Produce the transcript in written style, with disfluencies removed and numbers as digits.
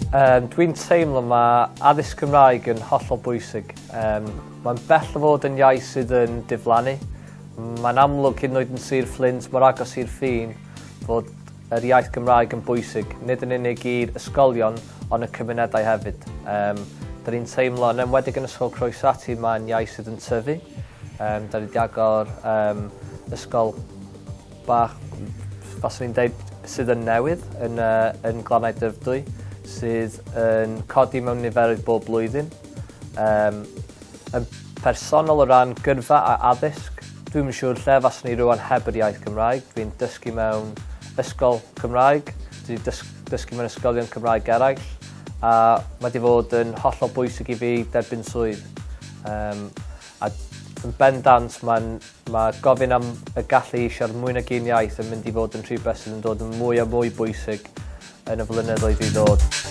Um, Dwi'n teimlo mae addysg Cymraeg yn hollol bwysig. Um, mae'n bell o fod yn iaith sydd yn diflannu. Mae'n amlwg hyd yn oed yn Sir Fflint, mor agos i'r ffin, fod yr iaith Gymraeg yn bwysig, nid yn unig i'r ysgolion, ond y cymunedau hefyd. Um, da ni'n teimlo, yn enwedig yn Ysgol Croesati, mae'n iaith sydd yn tyfu. Um, da ni wedi agor um, ysgol bach, faswn i'n dweud, sydd yn newydd yn, uh, yn Glannau Dyfrdwy, sydd yn codi mewn niferoedd bob blwyddyn. Um, yn personol o ran gyrfa a addysg, dwi'm yn siŵr lle faswn i rwan heb yr iaith Gymraeg. Dwi'n dysgu mewn ysgol Cymraeg, dwi wedi dysgu mewn ysgolion Cymraeg eraill, a mae wedi fod yn hollol bwysig i fi derbyn swydd. Um, a yn bendant mae'n mae gofyn am y gallu i siarad mwy nag un iaith yn mynd i fod yn rhywbeth sydd yn dod yn mwy a mwy bwysig yn y flynyddoedd i ddod.